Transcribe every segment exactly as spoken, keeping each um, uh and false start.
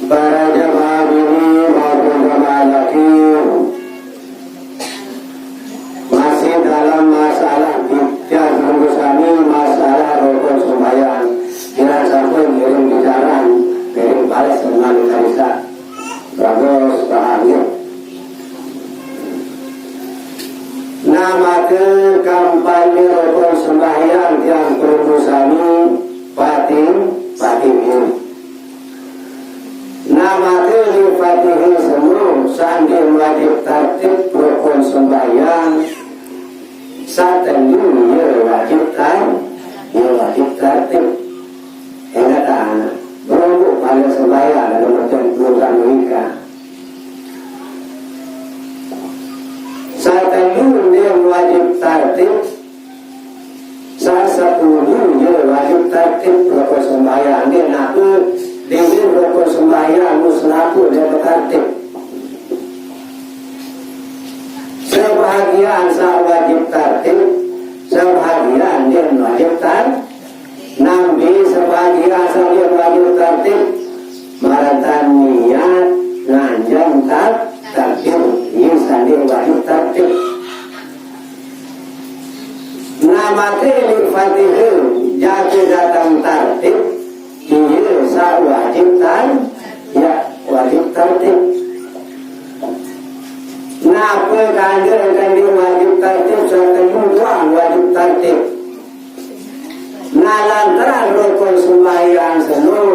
Para jamaah bini maupun jamaah laki, masih dalam masalah bicara, masalah rukun sembahyang. Jangan sampai ngiring bicara, ngiring balas dengan karisa. Bagus, paham ya? Nah, maka kampanye rukun sembahyang tiang pelungguh sami pating, pating. Nah, maka di pating semua sambil wajib tartib rukun sembahyang. Satelu ya wajib tar, ya wajib tartib. Ingat, ah, berombo pada sembahyang dalam macam program mereka. Satelu dia wajib tartib, sa sepuluh dia wajib tartib rukun sembahyang. Dia nak tu, dia rukun sembahyang, musnah dia bertartib. Sebahagian sa wajib tartib, sebahagian dia wajib tar, nambi sebahagian sa dia wajib tartib, maratan niat, nganjang tar, takbir, ini sa dia wajib tartib. Nah, maka ini Fatihah, jaga datang tartib, iya sa wajib tar, ya, wajib tartib. Napa kanda yang kanda wajib tartib, satelu doang wajib tartib. Nah, lantaran rukun sembahyang seno,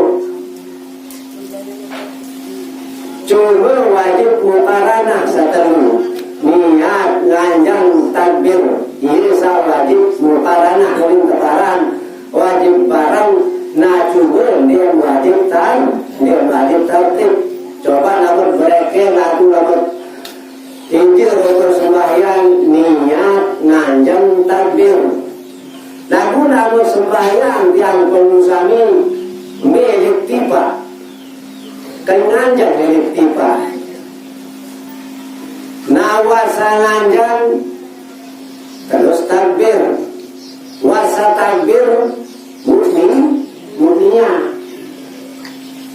cuma wajib muqaranah satelu. Niat, nganjang, takbir. Iya sa wajib muqaranah, kuning teparan. Wajib bareng, nah cuma dia wajib tar, dia wajib tartib. Coba lamun mereka lagu lamun injil rukun sembahyang, niat, nganjang, takbir. Lagu lamun sembahyang tiang pelungguh sami milik tipa. Kan nganjang milik tipa. Nah, wasa nganjang, terus takbir. Wasa takbir, mukmin, mukminnya.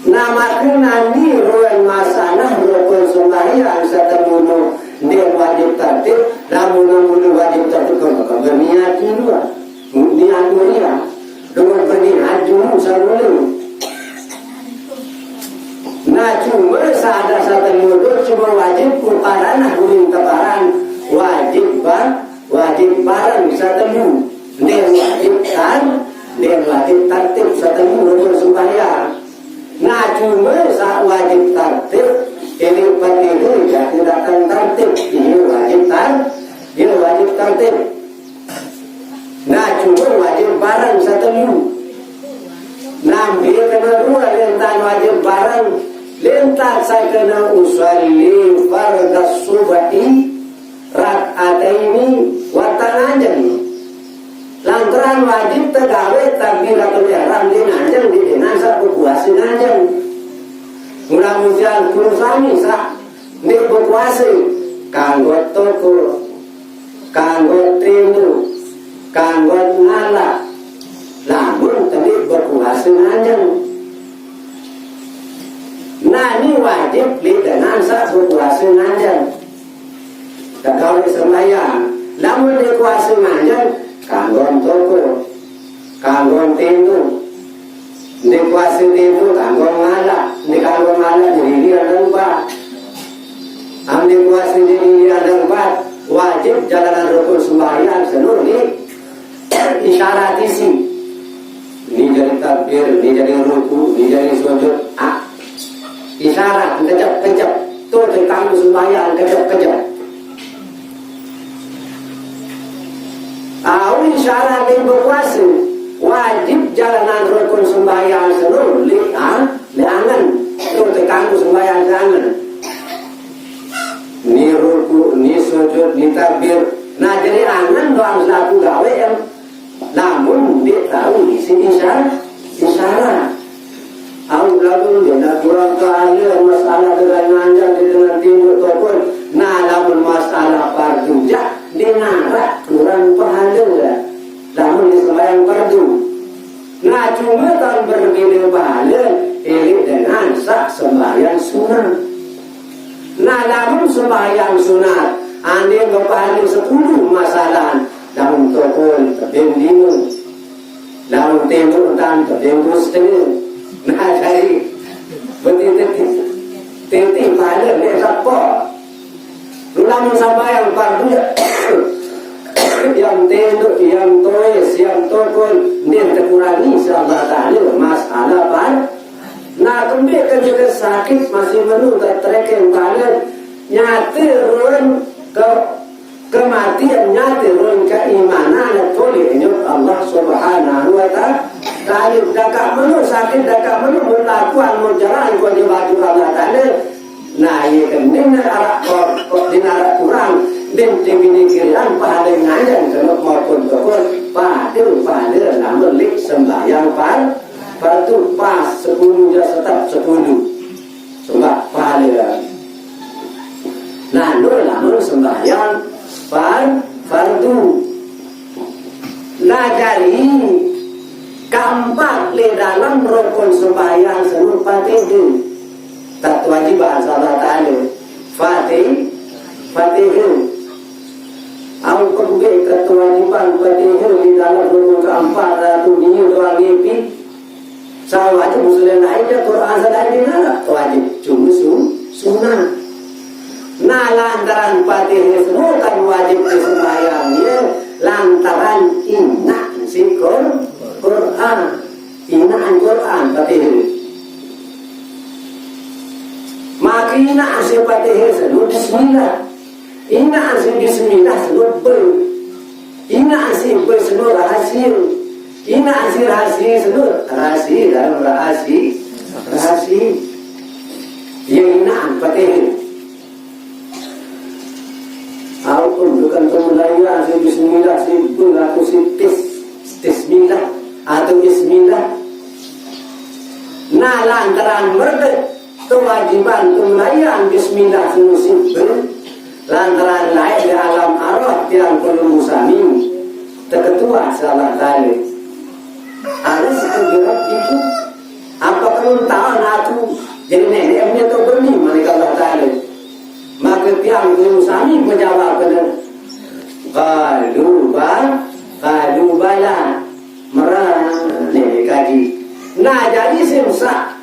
Nah, maka nani ruan masalah rukun sembahyang satelu dia wajib tartib, lamun mun wajib tartib kan bakal berniat dulu. Niat mulia. Dengan berniat dulu sebelum. Nah, cuma sa ada satelu cuma wajib muqaranah kuning teparan, wajib ba, wajib bareng satelu. Dia wajib tar, dia wajib tartib satelu rukun sembahyang. Nah, cuma sa wajib tartib, ini penting jadi datang tartib, ini wajib tar, dia wajib tartib. Nah, cuma wajib bareng satelu. Nambi kena dua lentan wajib bareng. Lentan saya kena usalli fardas subhi rak'ataini watan anjali. Lantaran wajib tegawe takbiratul ihram di nganjeng di dinan sa berpuasa nganjeng. Mula mujian guru sami sa, ndik berpuasa kanggo toko, kanggo tendo, kanggo ngalak. Lamun tadi berpuasa nganjeng. Nah, ini wajib di dengan sa berpuasa nganjeng. Tegawe sembahyang. Lamun di puasa nganjeng, kanggo toko, kanggo tendo. Di puasa tendo, kanggo ngalak. Di kanggo ngalak, jadi dia ada empat. Ambil puasa jadi dia ada empat. Wajib jalanan rukun sembahyang seluruh di isyarat isi. Ini jadi takbir, ini jadi ruku, ini jadi sujud. Ah, isyarat, kejap, kejap. Tuh, di kamu sembahyang, kejap, kejap. Tahu isyarat yang berpuasa. Wajib jalanan rukun sembahyang seluruh. Li, ah, li angen. Tuh, di kamu sembahyang, li angen. Ni ruku, ni sujud, ni takbir. Nah, jadi angen doang selaku gawe yang lamun ndik tahu isi isyarat, isyarat. Au lamun dia nak kurang keahlian masalah dengan nganjang di dengan tinduk tokon. Nah, lamun masalah fardu jak, dia narak kurang pahala. Lamun di sembahyang fardu. Nah, cuma kan berbeda pahala, irit dengan sak sembahyang. sembahyang sunat. Nah, lamun sembahyang sunat, ane bepahale sepuluh masalah, lamun tokol tebeng lime. Lamun tembok entan tebeng due setenge. Nah, jadi, betitik-titik pahale nek sapa. Lamun sembahyang fardu, yang tenduk, yang toes, yang tokol, nek tekurangi, insyaallah taala, masalah par. Nah, kembe ketika sakit masih menu tak terekeng pahale, nyate ruen ke kematian, nyate ruen keimanan toleh nyok Allah Subhanahu wa Ta'ala. Kalau dakak menu sakit, dakak menu berlakuan menjalan kewajiban Allah Ta'ala. Nah, iya kening arak kor, kor din arak kurang, din timini kirian pahale ngayan kenok maupun tokol, pahale, pahale lamun lik sembahyang par, fardu pas sepuluh ya tetap sepuluh. Sembah pahale. Nah, nur lamun sembahyang par, fardu. Nah, jadi keempat le dalam rukun sembahyang senu Fatihah. Tak kewajiban Allah Ta'ala. Fatih, Fatihah. Au kembe kewajiban Fatihah di dalam rukun keempat ratu dia doang ngipi. Sawajib muslim lain ya Quran selain di dalam wajib. Cuma su, sunat. Nah, lantaran Fatihah semua kan wajib disembahyang dia, lantaran inna si Qur-, Quran. Inna Quran Fatihah. Maka inna si Fatihah senu bismillah. Inna si bismillah senu be. Inna si be senu rahasia. Inna si rahasia senu rahasia dalam rahasia. Rahasia. Ya inna Fatihah. Aku bukan pemulaya si bismillah si be aku si tis. Bismillah atau bismillah. Nah, lantaran merdek kewajiban pemulaya bismillah senu si be. Lantaran lain di alam arwah tiang perlu sami. Terketua salah kali. Harus segera itu. Apa perlu tahu aku jadi nenek yang nyetok bumi, mereka Allah Ta'ala. Maka tiang guru sami menjawab kena. Qalu ba, qalu bala. Merana nenek kaji. Nah, jadi simsa.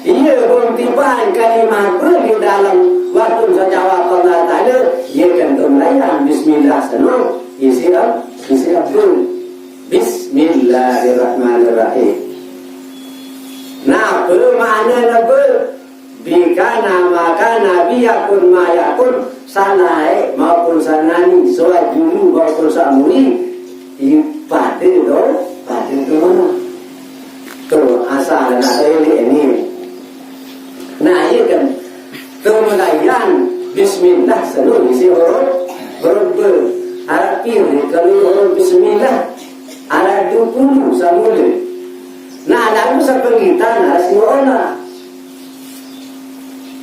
Iya, bung tiban kalimah be di dalam waktu sejawab Allah Ta'ala, iya kan tu melayan. Bismillah seno, isi ap, isi ap be. Bismillahirrahmanirrahim. Nah, be makna na be? Bikana makana biyakun mayakun, sanae maupun sanani, soal dulu maupun samuri, pada do, pada do. Tu asal nak ini. Nah, iya kan. Kemudian bismillah selalu isi huruf, huruf be. Arab kiri kalau huruf bismillah, Arab dua puluh samula. Nah, lalu sepengitan harus diulang.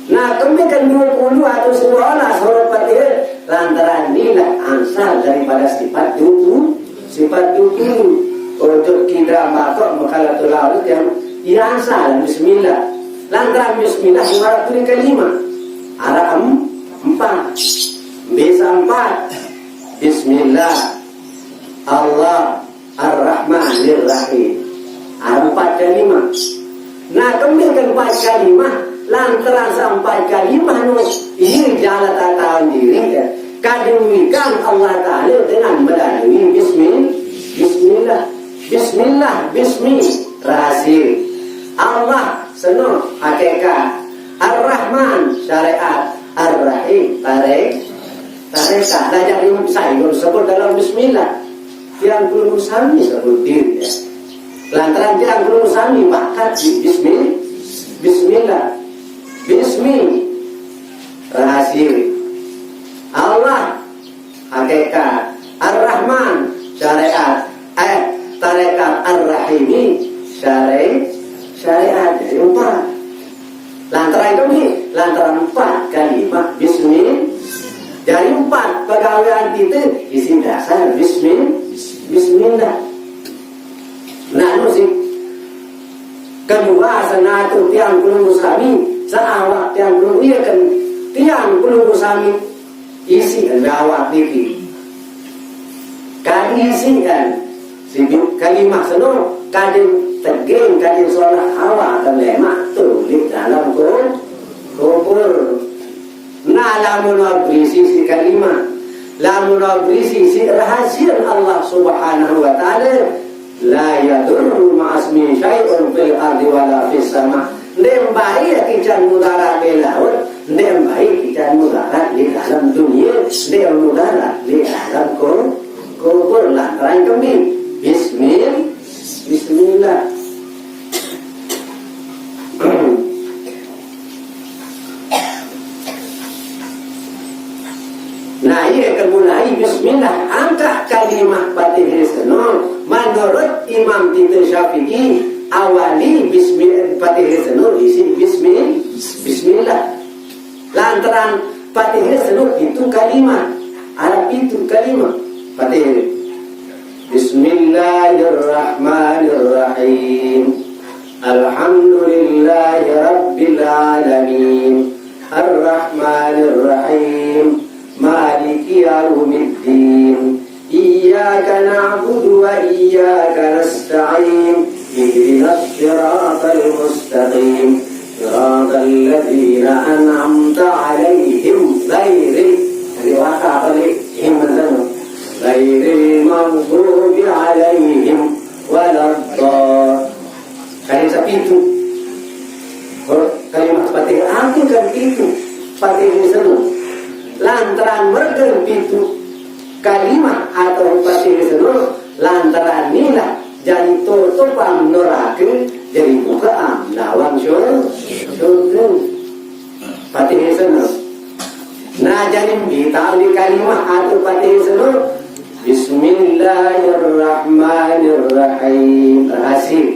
Nah, kembikan dua puluh atau sekolah huruf Fatihah, lantaran inilah asal daripada sifat dua puluh, sifat dua puluh. Untuk kita makhluk mukalatul laut yang biasa bismillah. Lantaran bismillah lima ratus kali lima. Ada em, empat. Bisa empat. Bismillah. Allah. Ar-Rahmanir Rahim. Empat kalimah. Nah, kembikan empat kalimah, lantaran empat kalimah nu, iya jalan tak tahu diri ya. Kademikan Allah Ta'ala dengan melalui bismil, bismillah. Bismillah, bismi, rahasia. Allah, seno, hakikat. Ar-Rahman, syariat. Ar-Rahim, tarik. Tarekat, belajar ilmu saya baru sebut dalam bismillah. Tiang guru sami sebut diri ya. Lantaran tiang guru sami bakat di bismillah. Bismillah. Bismi. Rahasia. Allah. Hakikat. Ar-Rahman. Syariat. Eh, tarekat. Ar-Rahimi. Syari-, syariat. Jadi empat. Lantaran itu ni, lantaran empat kalimah bismillah. Jadi empat pegawaian kita isi dasar bismillah. Bismillah. Nah, nu sih. Kedua, senatu tiang pelungguh sami, seawak tiang pelungguh, iya kan tiang pelungguh sami, isi awak niki. Kadi isi kan, sibuk kalimah seno, kadin tegeng, kadin solah awak kan lemak tu di dalam ku-, kubur. Nah, lamun berisi si kalimah, lamun berisi si rahasia Allah Subhanahu wa Ta'ala, la yadurru ma'asmi syai'un fil ardi wala fis sama. Ndek baik kican mudarat di laut, ndek baik kican mudarat di dalam dunia, ndek mudarat di dalam ku-, kubur lantaran kami. Bismillah. Bismillah. Nah, iya kemulai bismillah. Angkat kalimah Fatihah seno. Menurut Imam kita Syafi'i, awali bismillah, Fatihah seno isi bismillah. Bismillah. Lantaran Fatihah seno itu kalimah. Arab itu kalimah. Fatihah. Bismillahirrahmanirrahim. Alhamdulillahi Rabbil Alamin. Ar-Rahmanir Rahim. Maliki Yawmiddin. Iyyaka na'budu wa iyyaka nasta'in. Ihdinas siratal mustaqim. Siratal ladzina an'amta 'alaihim ghairil, jadi waka balik him. Ghairil maghdubi 'alaihim waladdallin. Kalimat sapitu. Kalimat Fatihah, aku kan pitu. Fatihah seno. Lantaran mergen pitu kalimat atau Fatihah seno, lantaran inilah jadi tutupan neraka, jadi bukaan lawang syur-, syurga. Fatihah seno. Nah, jadi kita di kalimah atau Fatihah seno. Bismillahirrahmanirrahim. Rahasia.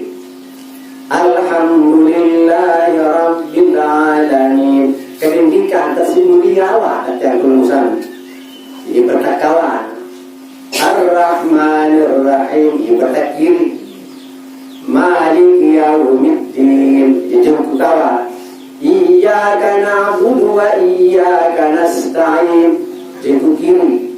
Alhamdulillahi Rabbil Alamin. Kedendikan tersimbuli awak kata yang kelulusan. Jadi bertakawan. Ar-Rahmanir Rahim. Jadi bertakiri. Maliki Yawmiddin. Jadi jemput awak. Iyyaka na'budu wa iyyaka nasta'in. Jemput kiri.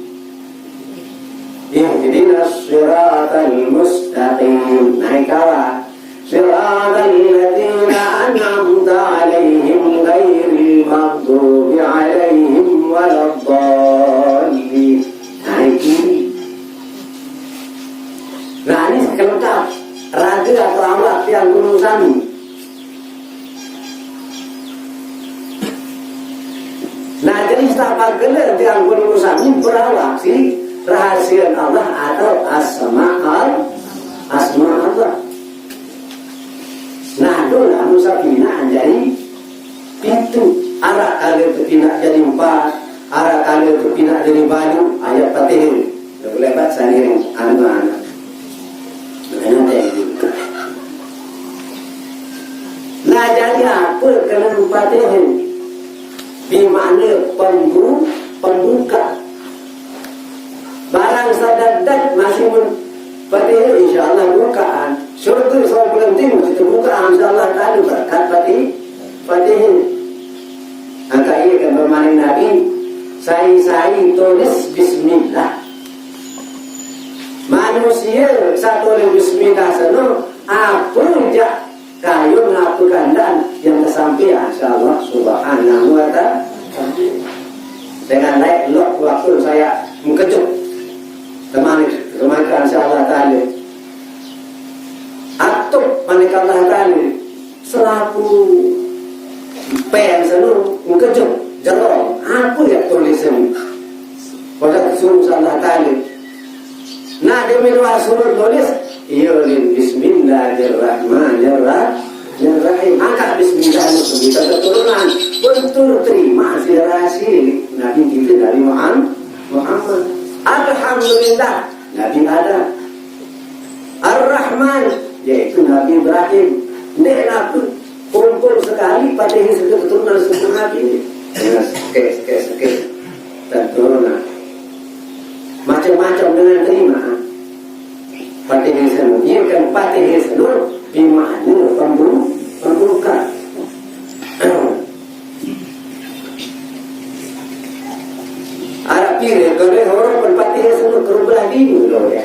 Ihdinas siratal mustaqim. Naik awak. Siratal ladzina an'amta 'alaihim ghairil maghdubi 'alaihim waladdallin. Naik kiri. Nah, ini kelengkap raga atau awak tiang kelulusan. Nah, jadi sapa kena tiang kelulusan ini berawak si rahasia Allah atau asma al-, asma Allah. Nah, itulah musafina jadi pitu. Arak kali terpindah jadi empat, arak kali terpindah jadi baru, ayat Fatihah. Lebat sendiri, anu, anu. Makanya ada yang Nah, jadi apa kena Fatihah? Di mana pembu-, pembuka. Barang sadadat masih men-, Fatihah, insya Allah bukaan. Syurga sama penting masih terbuka, insya Allah, tadi berkat Fatih-, Fatihah. Angka iya kan pemaning Nabi, sai-sai tulis bismillah. Manusia satu tulis bismillah sana, apa jak kayu ngapa kandan yang tersampaian, insya Allah Subhanahu wa Ta'ala. Dengan naik lok waktu saya mengkejut teman, teman, insya Allah Ta'ala. Atau panik Allah Ta'ala selaku pen senu mengkejut jerong, apa yang tulis ini? Pada suruh Allah Ta'ala. Nah, demi doa suruh tulis, iya, lin, bismillahirrahmanirrahim. Angkat bismillah itu kita keturunan. Betul terima hasil rahasia Nabi kita dari Muhammad. Muhammad. Alhamdulillah, Nabi Adam. Ar-Rahman, yaitu Nabi Ibrahim. Nek Nabi kumpul sekali pada ini keturunan suku Nabi ini. Ya, sekian, sekian, sekian. Dan turunan. Macam-macam dengan terima. Fatihah seno. Iya kan Fatihah seno. Di mana pembu-, pembuka? Arab kira kau dia orang berpatih semua kerubelah dini loh ya.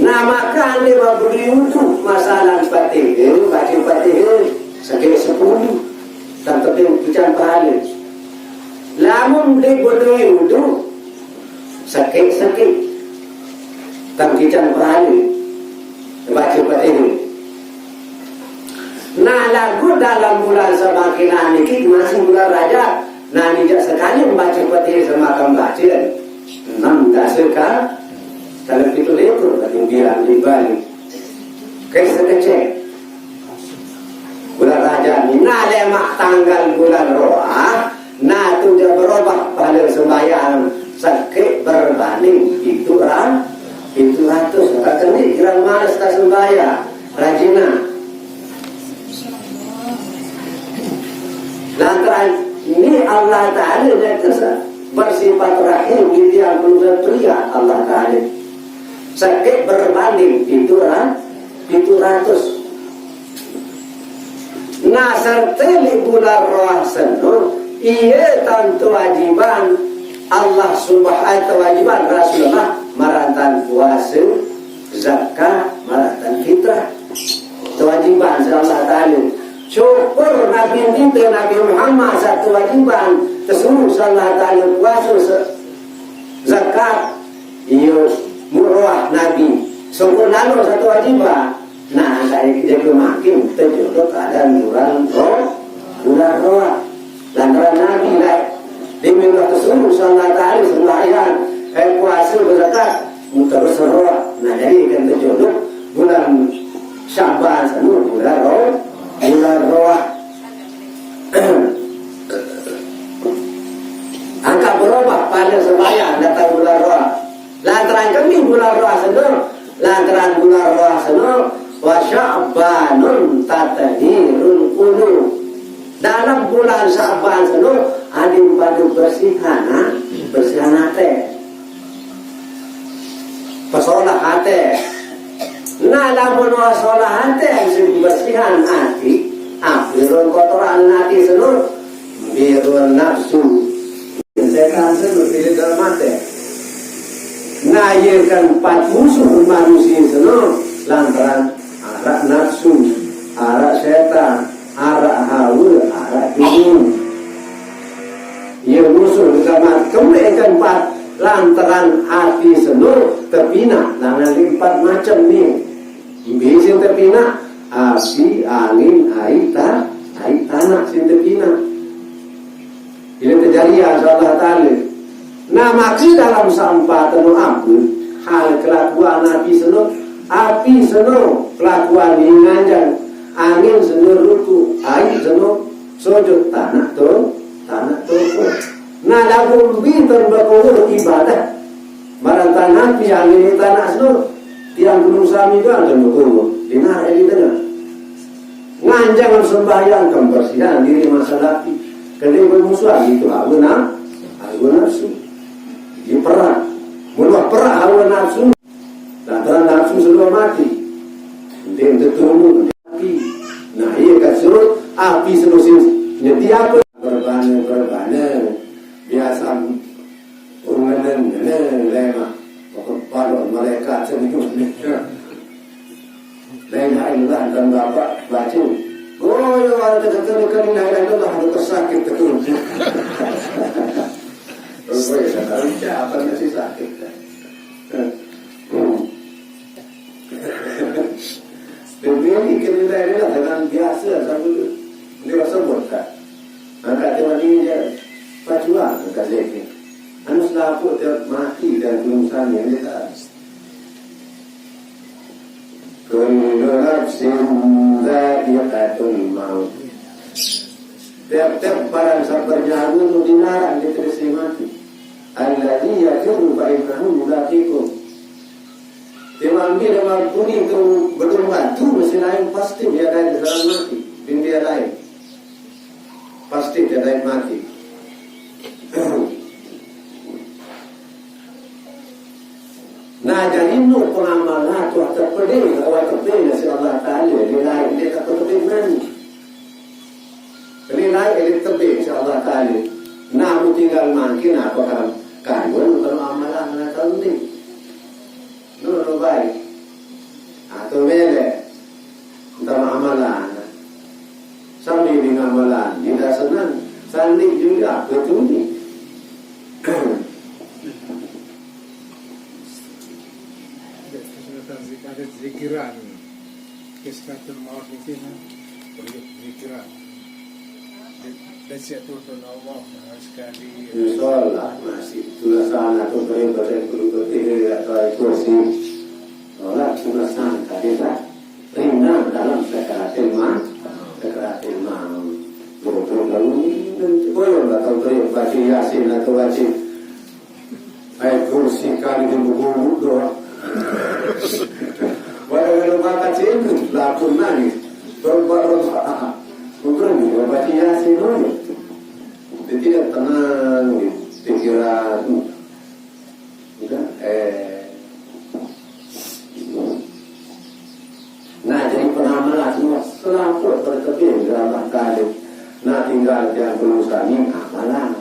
Nah, maka anda beri untuk masalah patih, baca patih sekitar sepuluh, tak penting hujan pahala. Lamun dia beri untuk sakit-sakit, tak hujan pahala. Baca patih. Nah, lagu dalam bulan semakin niki masih bulan Rajab. Nah, nijak sekali membaca patih semakan baca. Enam dasar kan? Kalau kita lekor, lagi bilang di Bali. Kayak sekecil. Bulan Rajab ni, nah, lemak tanggal bulan Roah, nah, tu dia berubah pahala sembahyang sakit berbanding itu ra-, itu ratus. Kata ni, kira malas tak sembahyang, rajinlah. Lantaran ni Allah Ta'ala nyata sa-, bersifat rahim, dia yang perlu pria Allah Ta'ala. Sakit berbanding itu ra-, itu ratus. Nah, serta di bulan Roah seno, ia tan kewajiban Allah Subhanahu, kewajiban Rasulullah marantan puasa, zakat, marantan fitrah. Kewajiban Allah Ta'ala. Syukur Nabi kita, Nabi Muhammad satu kewajiban. Tersuruh Allah Ta'ala puasa se-, zakat. Iyo, murah Nabi. Syukur lalu satu kewajiban. Nah, saya jaga makin terjodoh keadaan bulan roh, bulan roh. Lantaran Nabi lah, dia memang tersuruh Allah Ta'ala sembahyang, eh, puasa, berzakat, terus roh. Nah, jadi kan terjodoh bulan Syaban sama bulan roh, bulan roh. Angkat berubah pada sembahyang datang bulan roh. Lantaran kami bulan roh seno, lantaran bulan roh seno, wa sya'banun tathirul qulub. Dalam bulan Syaban seno, adin pada bersihan, ha? Bersihan ate. Pesolah ate. Nah, lamun wa solah ate, bersihan ati, ah, birun kotoran ati seno, birun nafsu. Setan seno pilih dalam ate. Nah, ia kan empat musuh manusia seno, lantaran arak nafsu, arak setan, arak hawa, arak dulu. Ia musuh dalam ate. Kemudian kan empat, lantaran ati seno, terpina, langan empat macam ni. Bisi terpina, api, angin, air, ta-, air, tanah, sing terpina. Bila terjadi, ya, Allah Ta'ala. Nah, maka dalam sampah tenu apa, hal kelakuan api seno, api seno, kelakuan ni nganjang, angin seno ruku, air seno, sujud tanah tu, tanah tu. Nah, lagu bintan berkongor ibadah. Marang tanah, angin tanah seno, tiang gunung sami tu ada berkongor. Dengar, eh, di tengah. Nganjang sembahyang, kebersihan diri masalah api. Kena bermusuhan, itu hawa na-, hawa nafsu. Dia perang. Mula perang hawa nafsu. Lantaran nafsu sebelum mati. Dia tertunggu, dia mati. Nah, ia kan suruh api selusin. Jadi apa? Berbana, berbana. Biasa. Urungan, ngene, lema. Pokok balok malaikat senyum. La ilaha illallah dan bapak baca. Oh, ya, ada kata-kata la ilaha illallah, ada tersakit, betul. Terus, oh, ya, kata ucap, apa masih sakit, kan? Hmm. Demi ini kena la ilaha illallah dengan biasa, sama tu. Dia rasa buat tak? Angkat dia mati je. Pacuan, angkat dia ni. Anu selaku dia mati dan belum sana, dia tak. Kullu nafsin dha'iqatul maut. Tiap-tiap barang sabar nyawa tu dinarak dia terus mati. Alladzi yafirru fa innahu mulaqikum. Dia ambil dia mampu ni tu betul batu mesti lain pasti dia ada di dalam mati. Bin dia lain. Pasti dia lain mati. Nah, Jadi nu pengamal tu terpedih, awak terpedih si Allah Taala, dia lain dia tak terpedih mani. Dia lain dia terpedih si Allah Taala. Namu tinggal makin apa kan? Kan pun kalau amalan nak tahu ni. Nu nu baik. Atau bele. Entah amalan. Sambil dengan amalan, tidak senang. Sandi juga betul ni. Ada zikiran. Kisratul maut itu kan perlu zikiran. Dan siap turun Allah sekali. Insyaallah masih tulisan atau beri baca guru bertiga atau kursi. Orang tulisan tadi tak ringan dalam sekeratil ma, sekeratil maut. Bodoh lalu ni nanti boleh lah tahu beri baca yasin atau baca Ai kursi kali dia bergurau doa. Walau kalau makan sini, lapun nangis. Berubah-ubah. Bukan dia baca Yasin dulu. Dia tidak tenang di pikiran. Udah, eh. Nah, jadi pengamal semua selampur bertepin dalam kali. Nah, tinggal yang perlu kami amalan.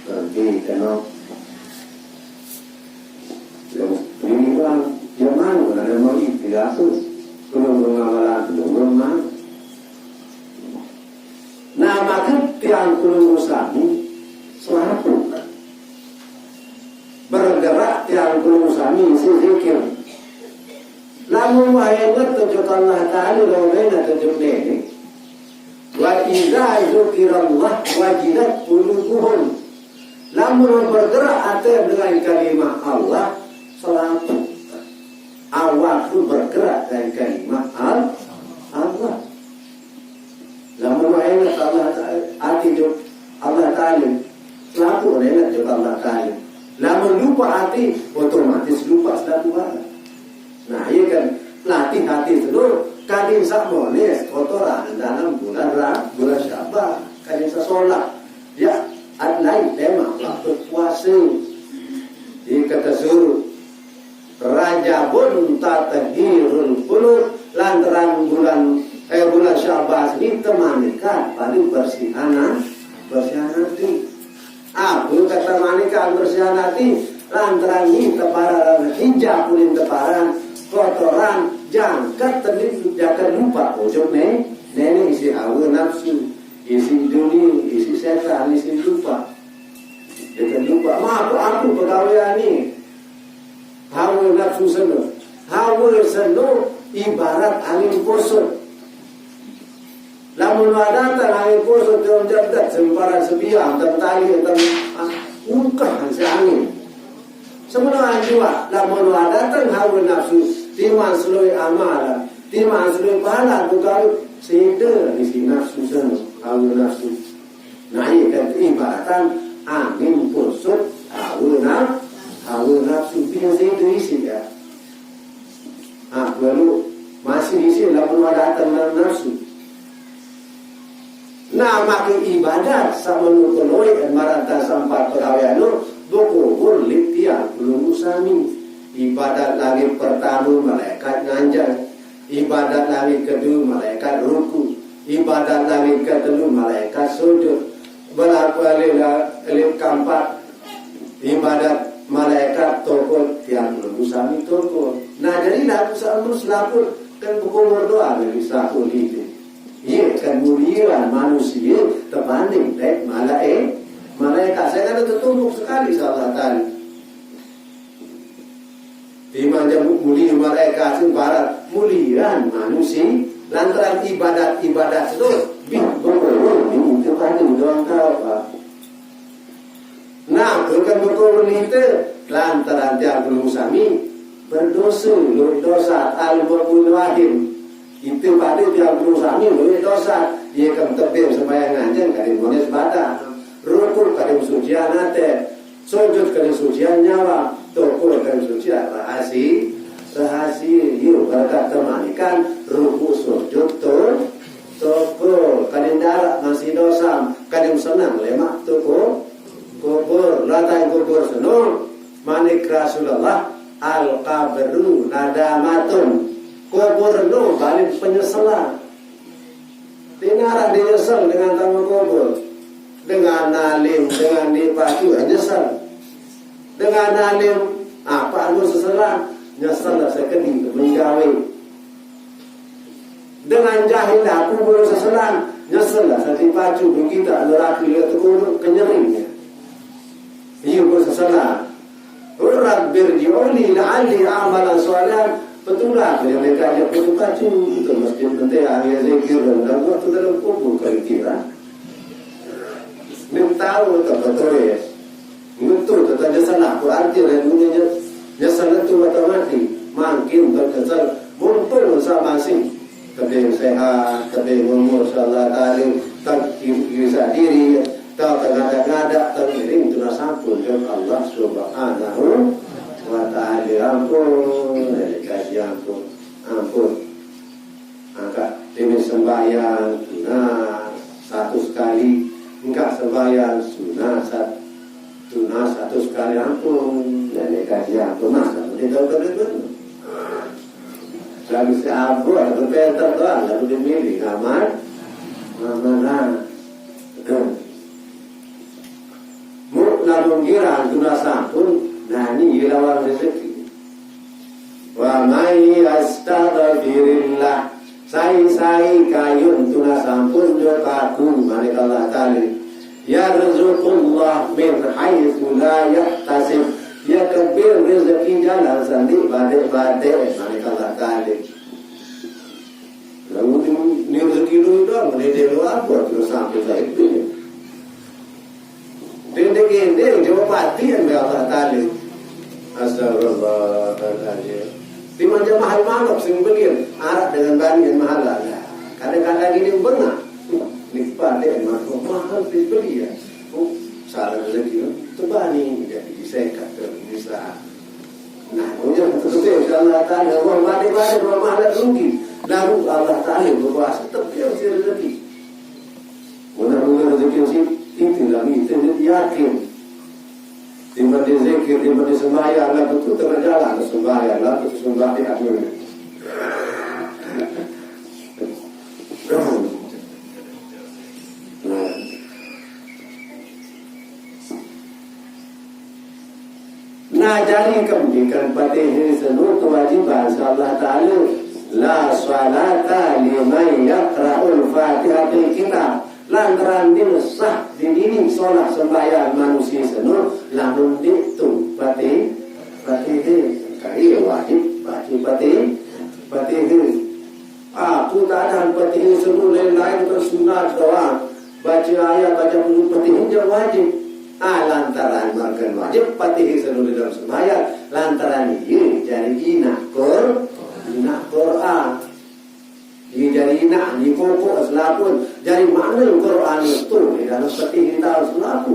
Nanti kena yang ini orang yang mana ada mau itu aku belum pengamalan belum mana. Nah, maka tiang kulung sami selaku bergerak tiang kulung sami si zikir. Lamun wahai ngerti Allah Ta'ala lawan tujuh nenek. Wa idza dzukirallah wajilat qulubuhum. Lamun bergerak ate dengan kalimah Allah, selalu awak tu bergerak dengan kalimah Al- Allah. Lamun wahai ngerti Allah Ta'ala, ati tu Allah Ta'ala, selaku nenek tu Allah Ta'ala. Lamun lupa ati, otomatis lupa selaku Allah. Nah, iya kan latih hati dulu. Kadin sak mones kotoran dalam bulan Ra, bulan Syawal. Kadin sak sholat. Ya, at lain tema waktu puasa. Di kata suruh Rajabun tatahirul qulub lantaran bulan eh bulan Syawal ini temanikan paling bersihanan bersihan hati. Aku kata manika bersih hati lantaran ni teparan hijab ulin teparan kotoran jangkat tadi jangkat lupa ujung ni nenek isi hawa nafsu isi dunia isi setan isi lupa jangkat lupa maaf aku pegawai ni hawa nafsu seno hawa seno ibarat angin kosong Lamun datang hari puasa tiang jadat semparan sebiang tentang tentang ungkah si angin. Semua juga lamun datang hawa nafsu timan seloi amalan, timan seloi pahala tu kalau sehingga isi nafsu sana hawa nafsu. Nah, ini kan ibaratan angin kusut hawa nafsu, hawa nafsu biasa itu isi ya. Ha, lalu masih isi lamun ada datang dalam nafsu. Nah, maka ibadat sama nukuloi marata sampat pegawai anu berkubur litian kulungu sami. Ibadat langit pertama malaikat nganjang. Ibadat langit kedua malaikat ruku. Ibadat langit ketelu malaikat sujud. Berlaku alih, alih keempat Ibadat malaikat tokot tiang nunggu sami tokot. Nah, jadi lagu sami selaku kan berkumur doa dari selaku itu. Iya kan mulia manusia terbanding baik malaikat. Malaikat saya kata tertumpuk sekali salah tadi. Di mana mulia malaikat sing barat mulian manusia lantaran ibadat-ibadat itu bih berkumur di itu tadi doang kau. Nah, bukan betul itu lantaran tiang belum sami berdosa, lu dosa al mu'min wahid. Itu pada tiang belum sami lu dosa. Dia kan tebing sembahyang anjing kali mones badan. Rukuk kali sucian ate. Sujud kali sucian nyawa. Tokol kali sucian rahasi. Rahasi. Yuk, berkat temanikan. Rukuk sujud tu. Tokol. Kali darat masih dosa. Kali senang lemak tokol. Kubur, latai kubur seno, manik Rasulullah, Al-qabru nadamatun. Kubur tu balik penyesalan. Tina arah dinyesal dengan tamu kubur. Dengan alim, dengan dipacu, nyesal. Dengan alim, apa anu seselan? Nyesal lah sekedi menjawab. Dengan jahil aku boleh seselan. Nyesal lah sati pacu kita neraka dia tekunu kenyerinya. Iya boleh seselan. Rabbi rji'uni la'alli a'malan shalihan. Betulah yang mereka dia pacu-pacu itu masjid penting ahli zikir dan waktu dalam kubur kira-kira. Dia tahu tak betul ya. Betul tak ada salah. Quran dia dan dunia dia salah tu mata mati. Makin tak salah. Mumpung sama sih. Tapi sehat, tapi umur insyaallah taala, tak bisa diri, tak ngada-ngada, tak iring tu nak sampun dengan Allah Subhanahu wa taala. Ampun, dari kaji ampun, ampun. Angkat ini sembahyang, nah, satu sekali, engkau sembahyang, sunat, sat-, sunat satu sekali ampun, dari kaji ampun, masa tu dia tahu betul. Lalu si Abu, lalu Peter doang, lalu dia milih, aman, aman lah. Mu lamun girang tuna sampun, nani ilawan rezeki. Wa may yastaghfirillah. Sai-sai kayun tuna sampun jo paku, manik Allah Ta'ala. Yarzuqullah min haitsu la yahtasib. Ya kebir rezeki jalan sandi bade-bade, manik Allah Ta'ala. Lalu ni, ni rezeki lu dah, ni dia lu apa tu sampai saya tu. Dia dia dia jawab mati yang Allah Ta'ala. Astagfirullahaladzim. Di macam mahal manok sing belian, arak dengan bani yang mahal lah. Kadang-kadang ini benar. Ni pada yang mahal, mahal sing belian. Oh, salah rezeki tu bani jadi disekat terus bisa. Nah, kemudian betul-betul insya Allah Ta'ala, Allah balik-balik, Allah mahal rugi. Lalu Allah Ta'ala berkuasa, tapi yang si rezeki. Mudah-mudahan rezeki si itu lagi, itu yakin. Tiba di zikir, tiba di sembahyang, Allah betul tengah jalan, sembahyang, Allah betul sembahyang. Nah. Nah, jadi kembikan Fatihah seluruh kewajiban Allah Ta'ala. La salata liman yaqra'ul Fatihatil kitab. Lantaran dia sah di diri solat sembahyang manusia seluruh lamun itu Fatih, Fatihah. Kali wajib baca Fatih, Fatihah. Aku tak ada Fatihah seluruh lain-lain ke sunat doang. Baca ayat, baca buku Fatihah je wajib. Ah, lantaran makan wajib Fatihah seluruh dalam sembahyang. Lantaran dia jadi inak Qur, inak Quran. Dia jadi inak, dia pokok selapun. Jadi makna Quran itu di dalam Fatihah kita selaku.